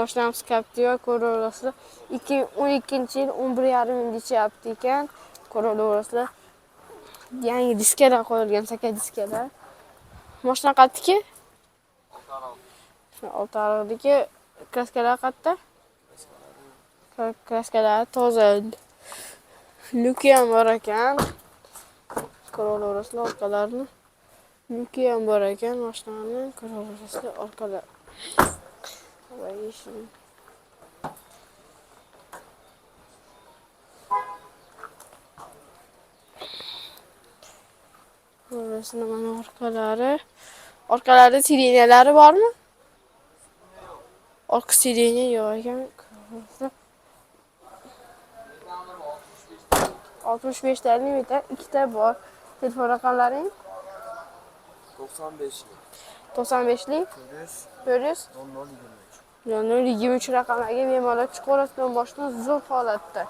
Mashinamiz Captiva ko'raverasizlar. 2012-yil 11,5 ming deyishyapti ekan. Ko'raverasizlar. Yangi diskalar qo'yilgan, saka diskalar. Mashina qayerdiki? Oltiariqdiki. Kraskalar qayerda? Kraskalar toza. Lyuki ham bor ekan. Ko'raverasizlar orqalarini. Lyuki ham bor ekan mashinani. Ko'raverasizlar orqalar. Voy, shuni. Ko'rasizlar mana orqalari. Orqalarida sideniyalari bormi? Orqa sideniya yo'q ekan. Ko'rasizlar. 65 ta limita ikkita bor. Telefon raqamlaring 95 95lik 400 400 00 23. 00 23 raqamlarga bemalol chiqaverasizlar. Mashina zo'r holatda.